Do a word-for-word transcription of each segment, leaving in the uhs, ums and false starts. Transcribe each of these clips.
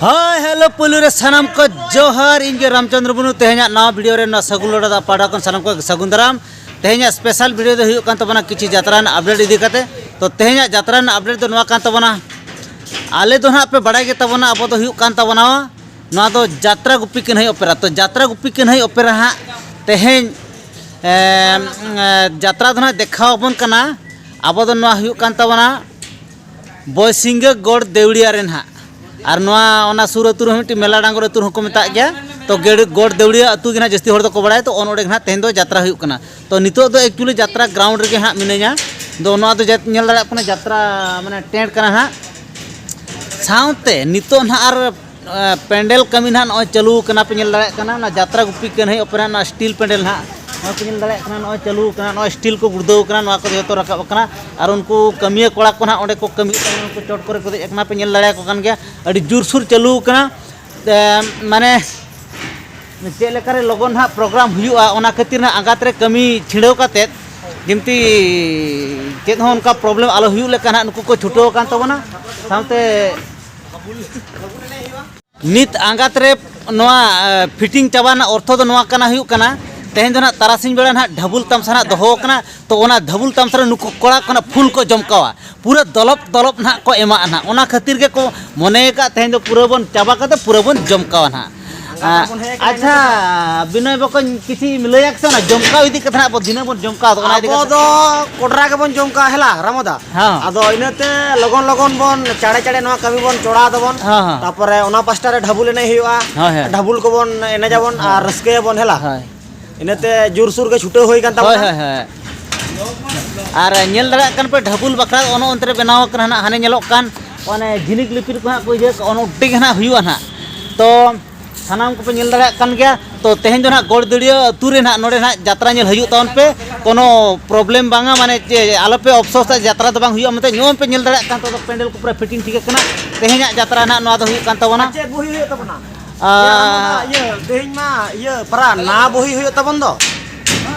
ᱦᱳᱭ, ᱦᱮᱞᱳ, ᱯᱩᱭᱞᱩ ᱨᱮ ᱥᱟᱱᱟᱢ ᱠᱚ ᱡᱚᱦᱟᱨ᱾ ᱤᱧ ᱜᱮ ᱨᱟᱢᱪᱚᱸᱫᱽᱨᱚ ᱢᱩᱨᱢᱩ᱾ ᱛᱮᱦᱮᱧᱟᱜ ᱱᱟᱣᱟ ᱵᱷᱤᱰᱤᱭᱳ ᱨᱮ ᱱᱚᱣᱟ ᱥᱟᱹᱜᱩᱱ ᱞᱚᱰᱟ ᱫᱟᱜ ᱯᱟᱦᱴᱟ ᱠᱷᱚᱱ ᱥᱟᱱᱟᱢ ᱠᱚ ᱥᱟᱹᱜᱩᱱ ᱫᱟᱨᱟᱢ᱾ ᱛᱮᱦᱮᱧᱟᱜ ᱥᱯᱮᱥᱟᱞ ᱵᱷᱤᱰᱤᱭᱳ ᱫᱚ ᱦᱩᱭᱩᱜ ᱠᱟᱱ ᱛᱟᱵᱚᱱᱟ ᱠᱤᱪᱷᱩ ᱡᱟᱛᱨᱟ ᱨᱮᱱᱟᱜ ᱟᱯᱰᱮᱴ ᱤᱫᱤ ᱠᱟᱛᱮ᱾ ᱛᱚ, ᱛᱮᱦᱮᱧᱟᱜ ᱡᱟᱛᱨᱟ ᱨᱮᱱᱟᱜ ᱟᱯᱰᱮᱴ ᱫᱚ ᱱᱚᱣᱟ ᱠᱟᱱ ᱛᱟᱵᱚᱱᱟ, ᱟᱞᱮ ᱫᱚ ᱱᱟᱦᱟᱜ ᱯᱮ ᱵᱟᱲᱟᱭ ᱜᱮ ᱛᱟᱵᱚᱱᱟ, ᱟᱵᱚ ᱫᱚ ᱦᱩᱭᱩᱜ ᱠᱟᱱ ᱛᱟᱵᱚᱱᱟ ᱱᱚᱣᱟ ᱫᱚ ᱡᱟᱛᱨᱟ ᱜᱩᱯᱤ ᱠᱟᱹᱱᱦᱟᱹᱭ ᱚᱯᱮᱨᱟ᱾ ᱛᱚ, ᱡᱟᱛᱨᱟ ᱜᱩᱯᱤ ᱠᱟᱹᱱᱦᱟᱹᱭ ᱚᱯᱮᱨᱟ ᱦᱟᱸᱜ ᱛᱮᱦᱮᱧ, ᱮᱢ, ᱮ, ᱡᱟᱛᱨᱟ ᱫᱚ ᱱᱟᱦᱟᱜ ᱫᱮᱠᱷᱟᱣ ᱟᱵᱚᱱ ᱠᱟᱱᱟ᱾ ᱟᱵᱚ ᱫᱚ ᱱᱚᱣᱟ ᱦᱩᱭᱩᱜ ᱠᱟᱱ ᱛᱟᱵᱚᱱᱟ ᱵᱚᱭᱥᱤᱝᱜᱟᱹ ᱜᱚᱲ ᱫᱮᱣᱲᱤᱭᱟ ᱨᱮ ᱱᱟᱦᱟᱜ᱾ ᱟᱨ ᱱᱚᱣᱟ, ᱚᱱᱟ ᱥᱩᱨ ᱟᱹᱛᱩ ᱨᱮᱦᱚᱸ ᱢᱤᱫᱴᱤᱡ ᱢᱮᱞᱟ ᱰᱟᱝᱜᱚᱨ ᱟᱹᱛᱩ ᱨᱮᱦᱚᱸ ᱠᱚ ᱢᱮᱛᱟᱜ ᱜᱮᱭᱟ᱾ ᱛᱚ, ᱜᱮᱲ-, ᱜᱚᱲ ᱫᱮᱣᱲᱤᱭᱟ ᱟᱹᱛᱩ ᱜᱮ ᱱᱟᱦᱟᱜ ᱡᱟᱹᱥᱛᱤ ᱦᱚᱲ ᱫᱚᱠᱚ ᱵᱟᱲᱟᱭᱟ᱾ ᱛᱚ, ᱚᱱ ᱚᱸᱰᱮ ᱜᱮ ᱱᱟᱦᱟᱜ ᱛᱮᱦᱮᱧ ᱫᱚ ᱡᱟᱛᱨᱟ ᱦᱩᱭᱩᱜ ᱠᱟᱱᱟ᱾ ᱛᱚ, ᱱᱤᱛᱚᱜ ᱫᱚ actually ᱡᱟᱛᱨᱟ ᱜᱨᱟᱣᱩᱱᱰ ᱨᱮᱜᱮ ᱦᱟᱸᱜ ᱢᱤᱱᱟᱹᱧᱟ᱾ ᱫᱚ ᱱᱚᱣᱟ ᱫᱚ ᱡᱟ-, ᱧᱮᱞ ᱫᱟᱲᱮᱭᱟᱜ ᱠᱟᱱᱟ, ᱡᱟᱛᱨᱟ ᱢᱟᱱᱮ ᱴᱮᱱᱴ ᱠᱟᱱᱟ ᱦᱟᱸᱜ᱾ ᱥᱟᱶᱛᱮ ᱱᱤᱛᱚᱜ ᱱᱟᱦᱟᱜ ᱟᱨ, ᱮ, ᱯᱮᱱᱰᱮᱞ ᱠᱟᱹᱢᱤ ᱱᱟᱦᱟᱜ ᱱᱚᱜᱼᱚᱭ ᱪᱟᱹᱞᱩ ᱠᱟᱱᱟ, ᱯᱮ ᱧᱮᱞ ᱫᱟᱲᱮᱭᱟᱜ ᱠᱟᱱᱟ᱾ ᱚᱱᱟ ᱡᱟᱛᱨᱟ ᱜᱩᱯᱤ ᱠᱟᱹᱱᱦᱟᱹᱭ ᱚᱯᱮᱨᱟ ᱱᱚᱣᱟ ᱥᱴᱤᱞ ᱯᱮᱱᱰᱮᱞ ᱱᱟᱦᱟᱜ ᱱᱚᱜᱼᱚᱭ ᱯᱮ ᱧᱮᱞ ᱫᱟᱲᱮᱭᱟᱜ ᱠᱟᱱᱟ, ᱱᱚᱜᱼᱚᱭ ᱪᱟᱹᱞᱩ ᱠᱟᱱᱟ, ᱱᱚᱜᱼᱚᱭ ᱥᱴᱤᱞ ᱠᱚ ᱜᱩᱲᱫᱟᱹᱣ ᱠᱟᱱᱟ, ᱱᱚᱣᱟ ᱠᱚ ᱡᱚᱛᱚ ᱨᱟᱠᱟᱵ ᱟᱠᱟᱱᱟ᱾ ᱟᱨ ᱩᱱᱠᱩ ᱠᱟᱹᱢᱤᱭᱟᱹ ᱠᱚᱲᱟ ᱠᱚ ᱱᱟᱦᱟᱜ ᱚᱸᱰᱮ ᱠᱚ ᱠᱟᱹᱢᱤᱭᱮᱫ ᱠᱟᱱᱟ, ᱩᱱᱠᱩ ᱪᱚᱴ ᱠᱚᱨᱮ ᱠᱚ ᱫᱮᱡ ᱟᱠᱟᱱᱟ, ᱯᱮ ᱧᱮᱞ ᱫᱟᱲᱮᱭᱟᱠᱚ ᱠᱟᱱ ᱜᱮᱭᱟ᱾ ᱟᱹᱰᱤ ᱡᱳᱨᱥᱳᱨ ᱪᱟᱹᱞᱩ ᱠᱟᱱᱟ᱾ ᱮ, ᱢᱟᱱᱮ ᱪᱮᱫ ᱞᱮᱠᱟᱨᱮ ᱞᱚᱜᱚᱱ ᱦᱟᱸᱜ ᱯᱨᱳᱜᱨᱟᱢ ᱦᱩᱭᱩᱜᱼᱟ, ᱚᱱᱟ ᱠᱷᱟᱹᱛᱤᱨ ᱦᱟᱸᱜ ᱟᱸᱜᱟᱛ ᱨᱮ ᱠᱟᱹᱢᱤ ᱪᱷᱤᱰᱟᱹᱣ ᱠᱟᱛᱮᱫ, ᱡᱮᱢᱛᱤ ᱪᱮᱫ ᱦᱚᱸ ᱚᱱᱠᱟ ᱯᱨᱚᱵᱞᱮᱢ ᱟᱞᱚ ᱦᱩᱭᱩᱜ ᱞᱮᱠᱟ ᱦᱟᱸᱜ ᱱᱩᱠᱩ ᱠᱚ ᱪᱷᱩᱴᱟᱹᱣ ᱟᱠᱟᱱ ᱛᱟᱵᱚᱱᱟ᱾ ᱥᱟᱶᱛᱮ ᱱᱤᱛ ᱟᱸᱜᱟᱛ ᱨᱮ ᱱᱚᱣᱟ, ᱮ, ᱯᱷᱤᱴᱤᱝ ᱪᱟᱵᱟ ᱨᱮᱱᱟᱜ ᱚᱨᱛᱷᱚ ᱫᱚ ᱱᱚᱣᱟ ᱠᱟᱱᱟ, ᱦᱩᱭᱩᱜ ᱠᱟᱱᱟ, ᱛᱮᱦᱮᱧ ᱫᱚ ᱱᱟᱦᱟᱜ ᱛᱟᱨᱟᱥᱤᱧ ᱵᱮᱲᱟ ᱱᱟᱦᱟᱜ ᱰᱷᱟᱵᱩᱞ ᱛᱟᱢᱥᱟ ᱱᱟᱦᱟᱜ ᱫᱚᱦᱚ ᱟᱠᱟᱱᱟ᱾ ᱛᱚ, ᱚᱱᱟ ᱰᱷᱟᱵᱩᱞ ᱛᱟᱢᱥᱟ ᱨᱮ ᱱᱩᱠᱩ ᱠᱚᱲᱟ ᱠᱚ ᱱᱟᱦᱟᱜ ᱯᱷᱩᱞ ᱠᱚ ᱡᱚᱢᱠᱟᱣᱟ, ᱯᱩᱨᱟᱹ ᱫᱚᱞᱚᱯ ᱫᱚᱞᱚᱯ ᱱᱟᱦᱟᱜ ᱠᱚ ᱮᱢᱟᱜᱼᱟ ᱱᱟᱦᱟᱜ᱾ ᱚᱱᱟ ᱠᱷᱟᱹᱛᱤᱨ ᱜᱮᱠᱚ ᱢᱚᱱᱮ ᱟᱠᱟᱫ ᱛᱮᱦᱮᱧ ᱫᱚ ᱯᱩᱨᱟᱹ ᱵᱚᱱ ᱪᱟᱵᱟ ᱠᱟᱛᱮ ᱯᱩᱨᱟᱹ ᱵᱚᱱ ᱡᱚᱢᱠᱟᱣᱟ ᱱᱟᱦᱟᱜ᱾ ᱟᱪᱪᱷᱟ, ᱵᱚᱱ ᱦᱮᱡ ᱟᱠᱟᱱᱟ ᱟᱪᱪᱷᱟ, ᱤᱱᱟᱹ ᱠᱷᱟᱱ᱾ ᱵᱤᱱᱚᱭ ᱵᱚᱠᱚᱧ, ᱠᱤᱪᱷᱤ ᱞᱟᱹᱭᱟ ᱥᱮ ᱚᱱᱟ ᱡᱚᱢᱠᱟᱣ ᱤᱫᱤ ᱠᱟᱛᱮ ᱱᱟᱦᱟᱜ ᱟᱵᱚ ᱫᱤᱱᱟᱹᱢ ᱵᱚᱱ ᱡᱚᱢᱠᱟᱣ ᱫᱚ, ᱚᱱᱟ ᱤᱫᱤ ᱟᱵᱚ ᱠᱟᱛᱮ᱾ ᱫᱚ ᱠᱚᱰᱨᱟ ᱜᱮᱵᱚᱱ ᱡᱚᱢᱠᱟᱣᱟ, ᱦᱮᱞᱟ ᱨᱟᱢᱚᱫᱟ᱾ ᱦᱮᱸ᱾ ᱟᱫᱚ ᱤᱱᱟᱹᱛᱮ ᱞᱚᱜᱚᱱ ᱞᱚᱜᱚᱱ ᱵᱚᱱ ᱪᱟᱲᱮ ᱪᱟᱲᱮ ᱱᱚᱣᱟ ᱠᱟᱹᱢᱤ ᱵᱚᱱ ᱪᱚᱲᱟᱣ ᱫᱟᱵᱚᱱ᱾ ᱦᱮᱸ, ᱦᱮᱸ᱾ ᱛᱟᱯᱚᱨᱮ ᱚᱱᱟ ᱯᱟᱥᱴᱟ ᱨᱮ ᱰᱷᱟᱵᱩᱞ ᱮᱱᱮᱡ ᱦᱩᱭᱩᱜᱼᱟ᱾ ᱦᱳᱭ, ᱦᱳᱭ᱾ ᱰᱷᱟᱵᱩᱞ ᱠᱚᱵᱚᱱ ᱮᱱᱮᱡᱟᱵᱚᱱ ᱟᱨ ᱦᱳᱭ᱾ ᱨᱟᱹᱥᱠᱟᱹᱭᱟᱵᱚᱱ, ᱦᱮᱞᱟ᱾ ᱦᱳᱭ᱾ ᱤᱱᱟᱹᱛᱮ ᱡᱳᱨᱥᱳᱨ ᱜᱮ ᱪᱷᱩᱴᱟᱹᱣ ᱦᱩᱭ ᱠᱟᱱ ᱦᱳᱭ, ᱛᱟᱵᱚᱱᱟ᱾ ᱦᱳᱭ, ᱦᱳᱭ᱾ ᱟᱨ ᱧᱮᱞ ᱫᱟᱲᱮᱭᱟᱜ ᱠᱟᱱ ᱯᱮ, ᱰᱷᱟᱵᱩᱞ ᱵᱟᱠᱷᱨᱟ ᱚᱱᱮ ᱚᱱᱛᱮ ᱨᱮ ᱵᱮᱱᱟᱣ ᱟᱠᱟᱱᱟ ᱱᱟᱦᱟᱜ, ᱦᱟᱱᱮ ᱧᱮᱞᱚᱜ ᱠᱟᱱ ᱚᱱᱮ ᱡᱷᱤᱱᱤᱠ ᱞᱤᱯᱤᱨ ᱠᱚ ᱦᱟᱸᱜ ᱠᱚ ᱤᱭᱟᱹ ᱠᱟᱜᱼᱟ, ᱚᱱᱮ ᱚᱸᱰᱮ ᱜᱮ ᱱᱟᱦᱟᱜ ᱦᱩᱭᱩᱜᱼᱟ ᱱᱟᱦᱟᱜ᱾ ᱛᱚ ᱥᱟᱱᱟᱢ ᱠᱚᱯᱮ ᱧᱮᱞ ᱫᱟᱲᱮᱭᱟᱜ ᱠᱟᱱ ᱜᱮᱭᱟ᱾ ᱛᱚ ᱛᱮᱦᱮᱧ ᱫᱚ ᱱᱟᱦᱟᱜ ᱜᱚᱲᱫᱟᱹᱲᱤᱭᱟᱹ ᱟᱹᱛᱩ ᱨᱮ ᱱᱟᱦᱟᱜ ᱱᱚᱰᱮ ᱱᱟᱦᱟᱜ ᱡᱟᱛᱨᱟ ᱧᱮᱞ ᱦᱤᱡᱩᱜ ᱛᱟᱵᱚᱱ ᱯᱮ, ᱠᱳᱱᱳ ᱯᱨᱚᱵᱞᱮᱢ ᱵᱟᱝᱟ, ᱢᱟᱱᱮ ᱪᱮ ᱟᱞᱚᱯᱮ ᱚᱯᱥᱚᱥᱟ, ᱡᱟᱛᱨᱟ ᱫᱚ ᱵᱟᱝ ᱦᱩᱭᱩᱜᱼᱟ ᱢᱮᱱᱛᱮ᱾ ᱱᱚᱜᱼᱚᱭ ᱯᱮ ᱧᱮᱞ ᱫᱟᱲᱮᱭᱟᱜ ᱠᱟᱱ, ᱛᱚ ᱯᱮᱱᱰᱮᱞ ᱠᱚ ᱯᱩᱨᱟᱹ ᱯᱷᱤᱴᱤᱝ ᱴᱷᱤᱠ ᱟᱠᱟᱱᱟ᱾ ᱛᱮᱦᱮᱧᱟᱜ ᱡᱟᱛᱨᱟ ᱱᱟᱦᱟᱜ ᱱᱚᱣᱟ ᱫᱚ ᱦᱩᱭᱩᱜ ᱠᱟᱱ ᱛᱟᱵᱚᱱᱟ᱾ ᱪᱮᱫ ᱵᱚᱦᱤ ᱦᱩᱭᱩᱜ ᱛᱟᱵᱚᱱᱟ? ᱟᱨ ᱤᱭᱟᱹ, ᱤᱭᱟᱹ, ᱛᱮᱦᱮᱧ ᱢᱟ ᱤᱭᱟᱹ ᱯᱟᱨᱟ ᱱᱟᱣᱟ ᱵᱚᱦᱤ ᱦᱩᱭᱩᱜ ᱛᱟᱵᱚᱱ ᱫᱚ᱾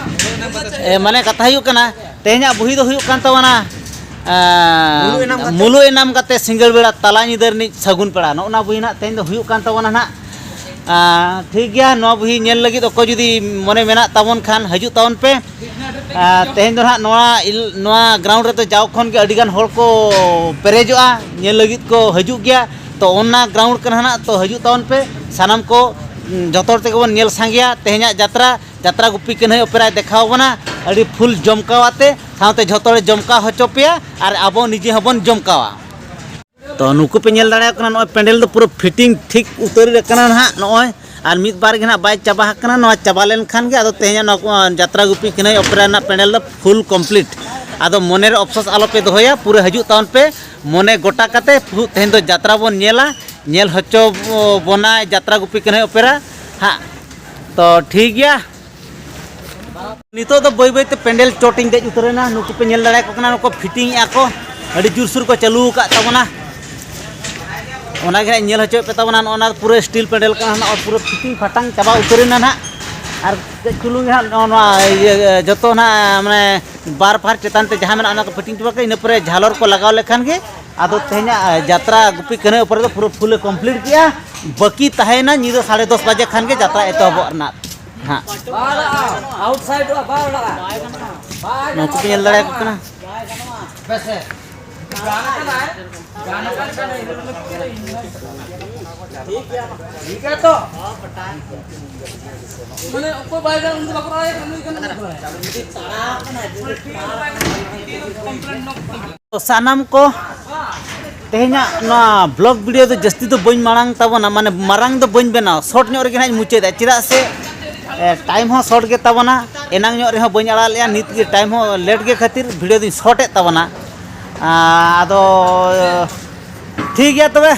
ᱮ, ᱢᱟᱱᱮ ᱠᱟᱛᱷᱟ ᱦᱩᱭᱩᱜ ᱠᱟᱱᱟ, ᱛᱮᱦᱮᱧᱟᱜ ᱵᱚᱦᱤ ᱫᱚ ᱦᱩᱭᱩᱜ ᱠᱟᱱ ᱛᱟᱵᱚᱱᱟ ᱟᱸ, ᱢᱩᱞᱩᱜ ᱮᱱᱟᱢ ᱠᱟᱛᱮ? ᱢᱩᱞᱩᱜ ᱮᱱᱟᱢ ᱠᱟᱛᱮ ᱥᱤᱸᱜᱟᱹᱲ ᱵᱮᱲᱟ ᱛᱟᱞᱟ ᱧᱤᱫᱟᱹ ᱨᱤᱱᱤᱡ ᱥᱟᱹᱜᱩᱱ ᱯᱮᱲᱟ, ᱱᱚᱜᱼᱚ ᱱᱟ ᱵᱚᱦᱤ ᱱᱟᱦᱟᱜ ᱛᱮᱦᱮᱧ ᱫᱚ ᱦᱩᱭᱩᱜ ᱠᱟᱱ ᱛᱟᱵᱚᱱᱟ ᱱᱟᱦᱟᱜ᱾ ᱟᱸ, ᱴᱷᱤᱠ ᱜᱮᱭᱟ, ᱱᱚᱣᱟ ᱵᱚᱦᱤ ᱧᱮᱞ ᱞᱟᱹᱜᱤᱫ ᱚᱠᱚᱭ ᱡᱩᱫᱤ ᱢᱚᱱᱮ ᱢᱮᱱᱟᱜ ᱛᱟᱵᱚᱱ ᱠᱷᱟᱱ ᱦᱤᱡᱩᱜ ᱛᱟᱵᱚᱱ ᱯᱮ᱾ ᱟᱸ, ᱛᱮᱦᱮᱧ ᱫᱚ ᱱᱟᱦᱟᱜ ᱱᱚᱣᱟ ᱤᱞ-, ᱱᱚᱣᱟ ground ᱨᱮᱫᱚ ᱡᱟᱣ ᱠᱷᱚᱱ ᱜᱮ ᱟᱹᱰᱤ ᱜᱟᱱ ᱦᱚᱲ ᱠᱚ ᱯᱮᱨᱮᱡᱚᱜᱼᱟ, ᱧᱮᱞ ᱞᱟᱹᱜᱤᱫ ᱠᱚ ᱦᱤᱡᱩᱜ ᱜᱮᱭᱟ᱾ ᱛᱚ ᱚᱱᱟ ground ᱠᱟᱱᱟ ᱱᱟᱦᱟᱜ, ᱛᱚ ᱦᱤᱡᱩᱜ ᱛᱟᱵᱚᱱ ᱯᱮ ᱥᱟᱱᱟᱢ ᱠᱚ, ᱩᱸ, ᱡᱚᱛᱚ ᱦᱚᱲ ᱛᱮᱜᱮ ᱵᱚᱱ ᱧᱮᱞ ᱥᱟᱸᱜᱮᱭᱟ ᱛᱮᱦᱮᱧᱟᱜ ᱡᱟᱛᱨᱟ᱾ ᱡᱟᱛᱨᱟ ᱜᱩᱯᱤ ᱠᱟᱹᱱᱦᱟᱹᱭ ᱚᱯᱮᱨᱟᱭ ᱫᱮᱠᱷᱟᱣ ᱟᱵᱚᱱᱟ ᱟᱹᱰᱤ full ᱡᱚᱢᱠᱟᱣ ᱟᱛᱮ, ᱥᱟᱶᱛᱮ ᱡᱷᱚᱛᱚ ᱦᱚᱲᱮ ᱡᱚᱢᱠᱟᱣ ᱦᱚᱪᱚ ᱯᱮᱭᱟ ᱟᱨ ᱟᱵᱚ ᱱᱤᱡᱮ ᱦᱚᱸᱵᱚᱱ ᱡᱚᱢᱠᱟᱣᱟ᱾ ᱛᱚ ᱱᱩᱠᱩ ᱯᱮ ᱧᱮᱞ ᱫᱟᱲᱮᱭᱟᱠᱚ ᱠᱟᱱᱟ, ᱱᱚᱜᱼᱚᱭ ᱯᱮᱱᱰᱮᱞ ᱫᱚ ᱯᱩᱨᱟᱹ fitting ᱴᱷᱤᱠ ᱩᱛᱟᱹᱨ ᱟᱠᱟᱱᱟ ᱱᱟᱦᱟᱜ ᱱᱚᱜᱼᱚᱭ, ᱟᱨ ᱢᱤᱫ ᱵᱟᱨ ᱜᱮ ᱱᱟᱦᱟᱜ ᱵᱟᱭ ᱪᱟᱵᱟ ᱟᱠᱟᱱᱟ᱾ ᱱᱚᱣᱟ ᱪᱟᱵᱟ ᱞᱮᱱᱠᱷᱟᱱ ᱜᱮ ᱟᱫᱚ ᱛᱮᱦᱮᱧᱟᱜ ᱱᱚᱣᱟ ᱡᱟᱛᱨᱟ ᱜᱩᱯᱤ ᱠᱟᱹᱱᱦᱟᱹᱭ ᱚᱯᱮᱨᱟ ᱨᱮᱱᱟᱜ ᱯᱮᱱᱰᱮᱞ ᱫᱚ full complete᱾ ᱟᱫᱚ ᱢᱚᱱᱮ ᱨᱮ ᱚᱯᱥᱚᱥ ᱟᱞᱚ ᱯᱮ ᱫᱚᱦᱚᱭᱟ, ᱯᱩᱨᱟᱹ ᱦᱤᱡᱩᱜ ᱛᱟᱵᱚᱱ ᱯᱮ, ᱢᱚᱱᱮ ᱜᱚᱴᱟ ᱠᱟᱛᱮ ᱯᱩᱨᱟᱹ ᱛᱮᱦᱮᱧ ᱫᱚ ᱡᱟᱛᱨᱟ ᱵᱚᱱ ᱧᱮᱞᱟ, ᱧᱮᱞ ᱦᱚᱪᱚ ᱵᱚᱱᱟᱭ ᱡᱟᱛᱨᱟ ᱜᱩᱯᱤ ᱠᱟᱹᱱᱦᱟᱹᱭ ᱚᱯᱮᱨᱟ ᱦᱟᱸᱜ᱾ ᱛᱚ ᱴᱷᱤᱠ ᱜᱮᱭᱟ, ᱱᱤᱛᱚᱜ ᱫᱚ ᱵᱟᱹᱭ ᱵᱟᱹᱭ ᱛᱮ ᱯᱮᱱᱰᱮᱞ ᱪᱚᱴ ᱤᱧ ᱫᱮᱡ ᱩᱛᱟᱹᱨᱮᱱᱟ᱾ ᱱᱩᱠᱩ ᱯᱮ ᱧᱮᱞ ᱫᱟᱲᱮᱭᱟᱠᱚ ᱠᱟᱱᱟ, ᱱᱩᱠᱩ fitting ᱮᱫᱼᱟ ᱠᱚ, ᱟᱹᱰᱤ ᱡᱳᱨᱥᱳᱨ ᱠᱚ ᱪᱟᱹᱞᱩ ᱟᱠᱟᱫ ᱛᱟᱵᱚᱱᱟ᱾ ᱚᱱᱟ ᱜᱮ ᱦᱟᱸᱜ ᱧᱮᱞ ᱦᱚᱪᱚᱭᱮᱫ ᱯᱮ ᱛᱟᱵᱚᱱᱟ᱾ ᱱᱚᱜᱼᱚ ᱱᱟ ᱯᱩᱨᱟᱹ steel ᱯᱮᱱᱰᱮᱞ ᱠᱟᱱᱟ, ᱱᱚᱜᱼᱚᱭ ᱯᱩᱨᱟᱹ fitting ᱯᱷᱟᱴᱟᱝ ᱪᱟᱵᱟ ᱩᱛᱟᱹᱨᱮᱱᱟ ᱱᱟᱦᱟᱜ᱾ ᱟᱨ ᱠᱟᱹᱡ ᱪᱩᱞᱩᱝ ᱜᱮ ᱦᱟᱸᱜ ᱱᱚᱜᱼᱚ ᱱᱚᱣᱟ ᱤᱭᱟᱹ ᱡᱚᱛᱚ ᱱᱟᱦᱟᱜ ᱢᱟᱱᱮ ᱵᱟᱨ ᱯᱷᱟᱨ ᱪᱮᱛᱟᱱ ᱛᱮ ᱡᱟᱦᱟᱸ ᱢᱮᱱᱟᱜᱼᱟ ᱚᱱᱟ ᱠᱚ fitting ᱪᱟᱵᱟ ᱠᱟᱜᱼᱟ᱾ ᱤᱱᱟᱹ ᱯᱚᱨᱮ ᱡᱷᱟᱞᱚᱨ ᱠᱚ ᱞᱟᱜᱟᱣ ᱞᱮᱠᱷᱟᱱ ᱜᱮ ᱟᱫᱚ ᱛᱮᱦᱮᱧᱟᱜ ᱡᱟᱛᱨᱟ ᱜᱩᱯᱤ ᱠᱟᱹᱱᱦᱟᱹᱭ ᱚᱯᱮᱨᱟ ᱫᱚ ᱯᱩᱨᱟᱹ full ᱮ complete ᱠᱮᱜᱼᱟ᱾ ᱵᱟᱹᱠᱤ ᱛᱟᱦᱮᱸᱭᱮᱱᱟ ᱧᱤᱫᱟᱹ ᱥᱟᱲᱮ ᱫᱚᱥ ᱵᱟᱡᱮ ᱠᱷᱟᱱ ᱜᱮ ᱡᱟᱛᱨᱟ ᱮᱛᱚᱦᱚᱵᱚᱜ ᱨᱮᱱᱟᱜ ᱦᱟᱸᱜ᱾ ᱵᱟᱭ ᱞᱟᱜᱟᱜᱼᱟ, outside ᱫᱚ ᱵᱟᱭ ᱞᱟᱜᱟᱜᱼᱟ᱾ ᱱᱩᱠᱩ ᱯᱮ ᱧᱮᱞ ᱫᱟᱲᱮᱭᱟᱠᱚ ᱠᱟᱱᱟ᱾ ᱵᱮᱥ ᱜᱟᱱ ᱠᱟᱱᱟᱭ, ᱜᱟᱱ ᱠᱟᱱ ᱠᱟᱱᱟᱭ᱾ ᱴᱷᱤᱠ ᱜᱮᱭᱟ ᱛᱚ᱾ ᱢᱟᱱᱮ ᱚᱠᱚᱭ ᱵᱟᱭ ᱜᱟᱱ ᱩᱱᱤ ᱫᱚ ᱵᱟᱠᱚ ᱨᱚᱦᱚᱭᱟ, ᱩᱱᱤ ᱜᱟᱱ ᱠᱟᱱᱟᱭ᱾ ᱛᱚ ᱥᱟᱱᱟᱢ ᱠᱚ ᱛᱮᱦᱮᱧᱟᱜ ᱱᱚᱣᱟ vlog video ᱫᱚ ᱡᱟᱹᱥᱛᱤ ᱫᱚ ᱵᱟᱹᱧ ᱢᱟᱲᱟᱝ ᱛᱟᱵᱚᱱᱟ, ᱢᱟᱱᱮ ᱢᱟᱨᱟᱝ ᱫᱚ ᱵᱟᱹᱧ ᱵᱮᱱᱟᱣᱟ, short ᱧᱚᱜ ᱨᱮᱜᱮ ᱦᱟᱸᱜ ᱤᱧ ᱢᱩᱪᱟᱹᱫᱟ᱾ ᱪᱮᱫᱟᱜ ᱥᱮ ᱮ, time ᱦᱚᱸ short ᱜᱮ ᱛᱟᱵᱚᱱᱟ, ᱮᱱᱟᱝ ᱧᱚᱜ ᱨᱮᱦᱚᱸ ᱵᱟᱹᱧ ᱟᱲᱟᱜ ᱞᱮᱜᱼᱟ, ᱱᱤᱛ ᱜᱮ time ᱦᱚᱸ late ᱜᱮ ᱠᱷᱟᱹᱛᱤᱨ video ᱫᱚᱧ short ᱮᱫ ᱛᱟᱵᱚᱱᱟ᱾ ᱟ, ᱟᱫᱚ ᱴᱷᱤᱠ ᱜᱮᱭᱟ ᱛᱚᱵᱮ᱾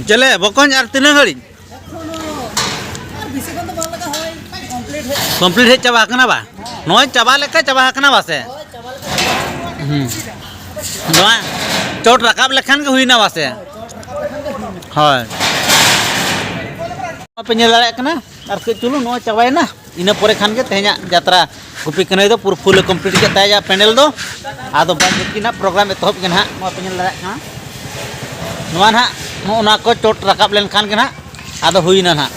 ᱪᱮᱞᱮ ᱵᱚᱠᱚᱧ, ᱟᱨ ᱛᱤᱱᱟᱹᱜ ᱜᱷᱟᱹᱲᱤᱡ? ᱠᱚᱢᱯᱞᱤᱴ ᱦᱮᱡ ᱪᱟᱵᱟ ᱟᱠᱟᱱᱟ ᱵᱟ? ᱱᱚᱜᱼᱚᱭ ᱪᱟᱵᱟ ᱞᱮᱠᱟ ᱪᱟᱵᱟ ᱟᱠᱟᱱᱟ ᱵᱟ ᱥᱮ? ᱦᱩᱸ᱾ ᱱᱚᱣᱟ ᱪᱚᱴ ᱨᱟᱠᱟᱵ ᱞᱮᱠᱷᱟᱱ ᱜᱮ ᱦᱩᱭᱱᱟ ᱵᱟ ᱥᱮ? ᱦᱳᱭ᱾ ᱱᱚᱣᱟ ᱯᱮ ᱧᱮᱞ ᱫᱟᱲᱮᱭᱟᱜ ᱠᱟᱱᱟ, ᱟᱨ ᱠᱟᱹᱡ ᱪᱩᱞᱩᱝ ᱱᱚᱣᱟ ᱪᱟᱵᱟᱭᱮᱱᱟ᱾ ᱤᱱᱟᱹ ᱯᱚᱨᱮ ᱠᱷᱟᱱ ᱜᱮ ᱛᱮᱦᱮᱧᱟᱜ ᱡᱟᱛᱨᱟ ᱜᱩᱯᱤ ᱠᱟᱹᱱᱟᱹᱭ ᱫᱚ ᱯᱩᱨᱟᱹ ᱯᱷᱩᱞ ᱮ ᱠᱚᱢᱯᱞᱤᱴ ᱠᱮᱫ ᱛᱟᱭᱟ ᱯᱮᱱᱰᱮᱞ ᱫᱚ᱾ ᱟᱫᱚ ᱵᱟᱫᱽ ᱵᱟᱹᱠᱤ ᱱᱟᱦᱟᱜ ᱯᱨᱳᱜᱨᱟᱢ ᱮᱛᱚᱦᱚᱵ ᱜᱮ ᱱᱟᱦᱟᱜ, ᱱᱚᱣᱟ ᱯᱮ ᱧᱮᱞ ᱫᱟᱲᱮᱭᱟᱜ ᱠᱟᱱᱟ᱾ ᱱᱚᱣᱟ ᱱᱟᱦᱟᱜ ᱱᱚᱜᱼᱚ ᱱᱚᱣᱟ ᱠᱚ ᱪᱚᱴ ᱨᱟᱠᱟᱵ ᱞᱮᱱᱠᱷᱟᱱ ᱜᱮ ᱱᱟᱦᱟᱜ ᱟᱫᱚ ᱦᱩᱭᱱᱟ ᱱᱟᱦᱟᱜ᱾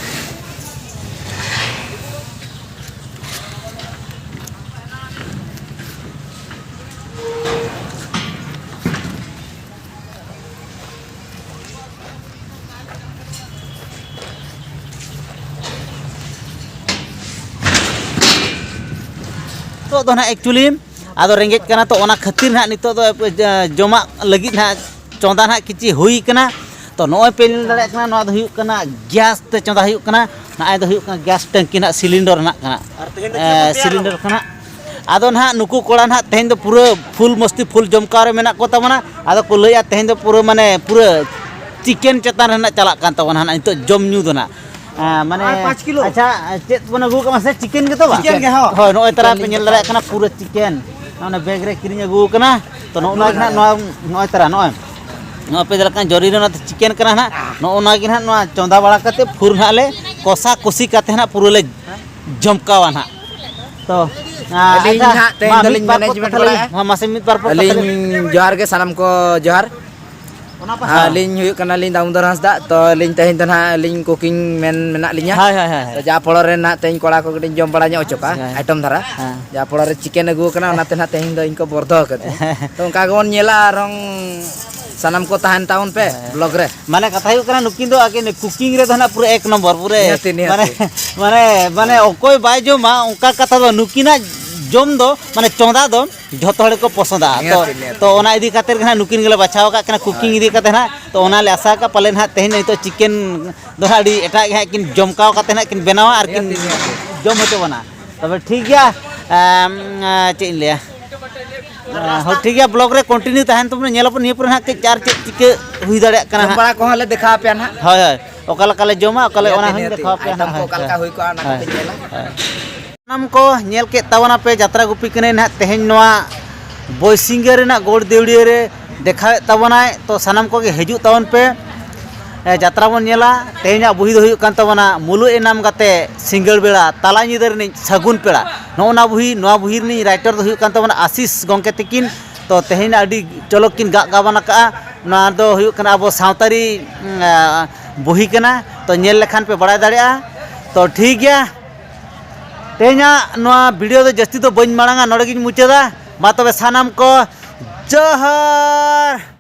ᱱᱤᱛᱚᱜ ᱫᱚ ᱱᱟᱦᱟᱜ actually ᱟᱫᱚ ᱨᱮᱸᱜᱮᱡ ᱠᱟᱱᱟ, ᱛᱚ ᱚᱱᱟ ᱠᱷᱟᱹᱛᱤᱨ ᱱᱟᱦᱟᱜ ᱱᱤᱛᱚᱜ ᱫᱚ ᱡᱚᱢᱟᱜ ᱞᱟᱹᱜᱤᱫ ᱱᱟᱦᱟᱜ ᱪᱚᱸᱫᱟ ᱱᱟᱦᱟᱜ ᱠᱤᱪᱷᱤ ᱦᱩᱭ ᱠᱟᱱᱟ᱾ ᱛᱚ ᱱᱚᱜᱼᱚᱭ ᱯᱮ ᱧᱮᱞ ᱫᱟᱲᱮᱭᱟᱜ ᱠᱟᱱᱟ, ᱱᱚᱣᱟ ᱫᱚ ᱦᱩᱭᱩᱜ ᱠᱟᱱᱟ ᱜᱮᱥ ᱛᱮ ᱪᱚᱸᱫᱟ ᱦᱩᱭᱩᱜ ᱠᱟᱱᱟ᱾ ᱱᱚᱜᱼᱚᱭ ᱫᱚ ᱦᱩᱭᱩᱜ ᱠᱟᱱᱟ ᱜᱮᱥ ᱴᱮᱝᱠᱤ ᱱᱟᱦᱟᱜ ᱥᱤᱞᱤᱱᱰᱟᱨ ᱱᱟᱦᱟᱜ ᱠᱟᱱᱟ᱾ ᱟᱨ ᱛᱮᱦᱮᱧ ᱫᱚ ᱮ, ᱪᱮᱫ ᱠᱚ ᱛᱮᱭᱟᱨ ᱥᱤᱞᱤᱱᱰᱟᱨ ᱠᱟᱱᱟ᱾ ᱟᱫᱚ ᱱᱟᱦᱟᱜ ᱱᱩᱠᱩ ᱠᱚᱲᱟ ᱱᱟᱦᱟᱜ ᱛᱮᱦᱮᱧ ᱫᱚ ᱯᱩᱨᱟᱹ ᱯᱷᱩᱞ ᱢᱚᱥᱛᱤ ᱯᱷᱩᱞ ᱡᱚᱢᱠᱟᱣ ᱨᱮ ᱢᱮᱱᱟᱜ ᱠᱚ ᱛᱟᱵᱚᱱᱟ᱾ ᱟᱫᱚ ᱠᱚ ᱞᱟᱹᱭᱮᱫᱼᱟ ᱛᱮᱦᱮᱧ ᱫᱚ ᱯᱩᱨᱟᱹ ᱢᱟᱱᱮ ᱯᱩᱨᱟᱹ ᱪᱤᱠᱮᱱ ᱪᱮᱛᱟᱱ ᱨᱮ ᱱᱟᱜ ᱪᱟᱞᱟᱜ ᱠᱟᱱ ᱛᱟᱵᱚᱱᱟ ᱱᱟᱜ ᱱᱤᱛᱚᱜ ᱡᱚᱢ ᱧᱩ ᱫᱚ ᱱᱟᱜ᱾ ᱮᱸ, ᱢᱟᱱᱮ, ᱟᱨ ᱯᱟᱸᱪ ᱠᱤᱞᱳ᱾ ᱟᱪᱪᱷᱟ, ᱪᱮᱫ ᱵᱚᱱ ᱟᱹᱜᱩ ᱠᱟᱜᱼᱟ ᱢᱟᱥᱮ? ᱪᱤᱠᱮᱱ ᱜᱮᱛᱚ ᱵᱟᱝ? ᱪᱤᱠᱮᱱ ᱜᱮ, ᱦᱚᱸ᱾ ᱦᱳᱭ, ᱱᱚᱜᱼᱚᱭ ᱛᱟᱨᱟ ᱯᱮ ᱧᱮᱞ ᱫᱟᱲᱮᱭᱟᱜ ᱠᱟᱱᱟ, ᱯᱩᱨᱟᱹ ᱪᱤᱠᱮᱱ᱾ ᱚᱱᱟ ᱵᱮᱜᱽ ᱨᱮ ᱠᱤᱨᱤᱧ ᱟᱹᱜᱩ ᱠᱟᱱᱟ᱾ ᱛᱚ, ᱱᱚᱜᱼᱚ ᱱᱚᱣᱟ ᱜᱮ ᱱᱟᱜ, ᱱᱚᱣᱟ, ᱱᱚᱜᱼᱚᱭ ᱛᱟᱨᱟ, ᱱᱚᱜᱼᱚᱭ᱾ ᱱᱚᱣᱟ ᱯᱮ ᱧᱮᱞ ᱠᱟᱱᱟ, ᱡᱚᱨᱤ ᱨᱮ ᱱᱚᱣᱟ ᱫᱚ ᱪᱤᱠᱮᱱ ᱠᱟᱱᱟ ᱱᱟᱜ᱾ ᱱᱚᱜᱼᱚ ᱱᱚᱣᱟ ᱜᱮ ᱱᱟᱜ, ᱱᱚᱣᱟ ᱪᱚᱸᱫᱟ ᱵᱟᱲᱟ ᱠᱟᱛᱮ, ᱯᱷᱩᱨ ᱱᱟᱜ ᱞᱮ ᱠᱚᱥᱟ ᱠᱩᱥᱤ ᱠᱟᱛᱮ ᱱᱟᱜ, ᱯᱩᱨᱟᱹ ᱞᱮ ᱡᱚᱢᱠᱟᱣᱟ ᱱᱟᱜ᱾ ᱛᱚ, ᱟᱹᱞᱤᱧ ᱟᱪᱪᱷᱟ, ᱱᱟᱜ ᱛᱮᱦᱮᱧ ᱢᱟ ᱫᱚᱞᱤᱧ ᱢᱤᱫ ᱵᱟᱨ ᱯᱚᱫ management ᱠᱟᱛᱷᱟ ᱞᱟᱹᱭ, ᱵᱟᱲᱟᱭᱟ᱾ ᱦᱚᱸ, ᱢᱟᱥᱮ ᱢᱤᱫ ᱵᱟᱨ ᱯᱚᱫ ᱠᱟᱛᱷᱟ ᱞᱟᱹᱭ᱾ ᱟᱹᱞᱤᱧ ᱡᱚᱦᱟᱨ ᱜᱮ ᱥᱟᱱᱟᱢ ᱠᱚ ᱡᱚᱦᱟᱨ᱾ ᱚᱱᱟ ᱯᱟᱥᱴᱟ᱾ ᱦᱮᱸ᱾ ᱟᱹᱞᱤᱧ ᱦᱩᱭᱩᱜ ᱠᱟᱱᱟᱞᱤᱧ ᱫᱟᱢᱳᱫᱚᱨ ᱦᱟᱸᱥᱫᱟ᱾ ᱛᱚ, ᱟᱹᱞᱤᱧ ᱛᱮᱦᱮᱧ ᱫᱚ ᱱᱟᱦᱟᱜ ᱟᱹᱞᱤᱧ cooking man ᱢᱮᱱᱟᱜ ᱞᱤᱧᱟ᱾ ᱦᱳᱭ, ᱦᱳᱭ, ᱦᱳᱭ, ᱦᱳᱭ᱾ ᱛᱚ, ᱡᱟ ᱯᱚᱲᱚ ᱨᱮ ᱱᱟᱦᱟᱜ ᱛᱮᱦᱮᱧ ᱠᱚᱲᱟ ᱠᱚ ᱠᱟᱹᱴᱤᱡ ᱡᱚᱢ ᱵᱟᱲᱟ ᱧᱚᱜ ᱦᱚᱪᱚ ᱠᱚᱣᱟ, ᱦᱮᱸ᱾ Item ᱫᱷᱟᱨᱟ᱾ ᱦᱮᱸ᱾ ᱡᱟ ᱯᱚᱲᱚ ᱨᱮ ᱪᱤᱠᱮᱱ ᱟᱹᱜᱩ ᱟᱠᱟᱱᱟ, ᱚᱱᱟᱛᱮ ᱱᱟᱦᱟᱜ ᱛᱮᱦᱮᱧ ᱫᱚ ᱤᱧ ᱠᱚ ᱵᱚᱨᱫᱷᱚ ᱟᱠᱟᱫᱤᱧᱟ᱾ ᱛᱚ, ᱚᱱᱠᱟ ᱜᱮᱵᱚᱱ ᱧᱮᱞᱟ, ᱟᱨᱦᱚᱸ ᱥᱟᱱᱟᱢ ᱠᱚ ᱛᱟᱦᱮᱱ ᱛᱟᱵᱚᱱ ᱯᱮ ᱦᱮᱸ᱾ Vlog ᱨᱮ᱾ ᱢᱟᱱᱮ, ᱠᱟᱛᱷᱟ ᱦᱩᱭᱩᱜ ᱠᱟᱱᱟ, ᱱᱩᱠᱤᱱ ᱫᱚ ᱟᱹᱠᱤᱱ cooking ᱨᱮᱫᱚ ᱱᱟᱦᱟᱜ ᱯᱩᱨᱟᱹ ᱮᱠ ᱱᱚᱢᱵᱚᱨ, ᱯᱩᱨᱟᱹ ᱱᱤᱦᱟᱹᱛᱤ, ᱱᱤᱦᱟᱹᱛᱤ᱾ ᱢᱟᱱᱮ, ᱢᱟᱱᱮ, ᱢᱟᱱᱮ, ᱚᱠᱚᱭ ᱵᱟᱭ ᱡᱚᱢᱟ, ᱚᱱᱠᱟ ᱠᱟᱛᱷᱟ ᱫᱚ, ᱱᱩᱠᱤᱱᱟᱜ ᱡᱚᱢ ᱫᱚ, ᱢᱟᱱᱮ, ᱪᱚᱸᱫᱟ ᱫᱚ, ᱡᱷᱚᱛᱚ ᱦᱚᱲ ᱜᱮᱠᱚ ᱯᱚᱥᱚᱸᱫᱟ᱾ ᱛᱚ, ᱱᱤᱦᱟᱹᱛᱤ, ᱱᱤᱦᱟᱹᱛᱤ᱾ ᱛᱚ, ᱚᱱᱟ ᱤᱫᱤ ᱠᱟᱛᱮ ᱜᱮ ᱱᱟᱦᱟᱜ ᱱᱩᱠᱤᱱ ᱜᱮᱞᱮ ᱵᱟᱪᱷᱟᱣ ᱟᱠᱟᱫ ᱠᱤᱱᱟ cooking ᱦᱳᱭ᱾ ᱤᱫᱤ ᱠᱟᱛᱮ ᱱᱟᱦᱟᱜ᱾ ᱛᱚ, ᱚᱱᱟ ᱞᱮ ᱟᱥᱟ ᱟᱠᱟᱫ ᱯᱟᱞᱮ ᱱᱟᱦᱟᱜ ᱛᱮᱦᱮᱧ ᱫᱚ ᱱᱤᱛᱚᱜ ᱪᱤᱠᱮᱱ ᱫᱚ ᱱᱟᱦᱟᱜ ᱟᱹᱰᱤ ᱮᱴᱟᱜ ᱜᱮ ᱦᱟᱸᱜ ᱠᱤᱱ ᱡᱚᱢᱠᱟᱣ ᱠᱟᱛᱮ ᱱᱟᱦᱟᱜ ᱠᱤᱱ ᱵᱮᱱᱟᱣᱟ ᱟᱨ ᱠᱤᱱ ᱱᱤᱦᱟᱹᱛᱤ, ᱱᱤᱦᱟᱹᱛᱤ᱾ ᱡᱚᱢ ᱦᱚᱪᱚ ᱵᱚᱱᱟ᱾ ᱛᱚᱵᱮ ᱴᱷᱤᱠ ᱜᱮᱭᱟ, ᱮᱢ, ᱪᱮᱫ ᱤᱧ ᱞᱟᱹᱭᱟ? ᱦᱳᱭ, ᱴᱷᱤᱠ ᱜᱮᱭᱟ, vlog ᱨᱮ continue ᱛᱟᱦᱮᱱ ᱛᱟᱵᱚᱱᱟ, ᱧᱮᱞ ᱟᱵᱚᱱ ᱱᱤᱭᱟᱹ ᱯᱚᱨᱮ ᱱᱟᱦᱟᱜ ᱪᱮᱫ ᱟᱨ ᱪᱮᱫ ᱪᱤᱠᱟᱹ ᱦᱩᱭ ᱫᱟᱲᱮᱭᱟᱜ ᱠᱟᱱᱟ ᱡᱚᱢ ᱦᱟᱸᱜ᱾ ᱵᱟᱲᱟ ᱠᱚᱦᱚᱸ ᱞᱮ ᱫᱮᱠᱷᱟᱣ ᱟᱯᱮᱭᱟ ᱱᱟᱦᱟᱜ᱾ ᱦᱳᱭ, ᱦᱳᱭ, ᱚᱠᱟ ᱞᱮᱠᱟ ᱞᱮ ᱡᱚᱢᱟ, ᱚᱠᱟ ᱞᱮ, ᱱᱤᱦᱟᱹᱛᱤ, ᱚᱱᱟ ᱦᱚᱸ ᱱᱤᱦᱟᱹᱛᱤ᱾ ᱫᱮᱠᱷᱟᱣ ᱟᱯᱮᱭᱟ ᱱᱟᱦᱟᱜ᱾ Item ᱠᱚ ᱦᱳᱭ, ᱚᱠᱟ ᱞᱮᱠᱟ ᱦᱳᱭ᱾ ᱦᱩᱭ ᱠᱚᱜᱼᱟ, ᱚᱱᱟ ᱦᱳᱭ, ᱠᱚᱯᱮ ᱧᱮᱞᱟ᱾ ᱦᱳᱭ᱾ ᱥᱟᱱᱟᱢ ᱠᱚ ᱧᱮᱞ ᱠᱮᱫ ᱛᱟᱵᱚᱱᱟ ᱯᱮ, ᱡᱟᱛᱨᱟ ᱜᱩᱯᱤ ᱠᱟᱹᱱᱟᱹᱧ ᱱᱟᱦᱟᱜ ᱛᱮᱦᱮᱧ ᱱᱚᱣᱟ ᱵᱳᱭᱥᱤᱝᱜᱟᱹ ᱨᱮᱱᱟᱜ ᱜᱚᱲ ᱫᱮᱣᱲᱤᱭᱟᱹ ᱨᱮ ᱫᱮᱠᱷᱟᱣᱮᱫ ᱛᱟᱵᱚᱱᱟᱭ᱾ ᱛᱚ ᱥᱟᱱᱟᱢ ᱠᱚᱜᱮ ᱦᱤᱡᱩᱜ ᱛᱟᱵᱚᱱ ᱯᱮ, ᱮ, ᱡᱟᱛᱨᱟ ᱵᱚᱱ ᱧᱮᱞᱟ᱾ ᱛᱮᱦᱮᱧᱟᱜ ᱵᱩᱦᱤ ᱫᱚ ᱦᱩᱭᱩᱜ ᱠᱟᱱ ᱛᱟᱵᱚᱱᱟ ᱢᱩᱞᱩᱜ ᱮᱱᱟᱢ ᱜᱟᱛᱮ ᱥᱤᱸᱜᱟᱹᱲ ᱵᱮᱲᱟ, ᱛᱟᱞᱟ ᱧᱤᱫᱟᱹ ᱨᱤᱱᱤᱡ ᱥᱟᱹᱜᱩᱱ ᱯᱮᱲᱟ᱾ ᱱᱚᱜᱼᱚ ᱱᱟ ᱵᱩᱦᱤ, ᱱᱚᱣᱟ ᱵᱩᱦᱤ ᱨᱤᱱᱤᱡ writer ᱫᱚ ᱦᱩᱭᱩᱜ ᱠᱟᱱ ᱛᱟᱵᱚᱱᱟ ᱟᱥᱤᱥ ᱜᱚᱢᱠᱮ ᱛᱤᱠᱤᱱ᱾ ᱛᱚ ᱛᱮᱦᱮᱧ ᱟᱹᱰᱤ ᱪᱚᱞᱚᱠ ᱠᱤᱱ ᱜᱟᱜ ᱜᱟᱵᱟᱱ ᱟᱠᱟᱫᱼᱟ᱾ ᱱᱚᱣᱟ ᱫᱚ ᱦᱩᱭᱩᱜ ᱠᱟᱱᱟ ᱟᱵᱚ ᱥᱟᱶᱛᱟᱨᱤ, ᱩᱸ, ᱟ, ᱵᱩᱦᱤ ᱠᱟᱱᱟ᱾ ᱛᱚ ᱧᱮᱞ ᱞᱮᱠᱷᱟᱱ ᱯᱮ ᱵᱟᱲᱟᱭ ᱫᱟᱲᱮᱭᱟᱜᱼᱟ᱾ ᱛᱚ ᱴᱷᱤᱠ ᱜᱮᱭᱟ, ᱛᱮᱦᱮᱧᱟᱜ ᱱᱚᱣᱟ video ᱫᱚ ᱡᱟᱹᱥᱛᱤ ᱫᱚ ᱵᱟᱹᱧ ᱢᱟᱲᱟᱝᱟ, ᱱᱚᱰᱮ ᱜᱤᱧ ᱢᱩᱪᱟᱹᱫᱟ᱾ ᱢᱟ ᱛᱚᱵᱮ ᱥᱟᱱᱟᱢ ᱠᱚ ᱡᱚᱦᱟᱨ᱾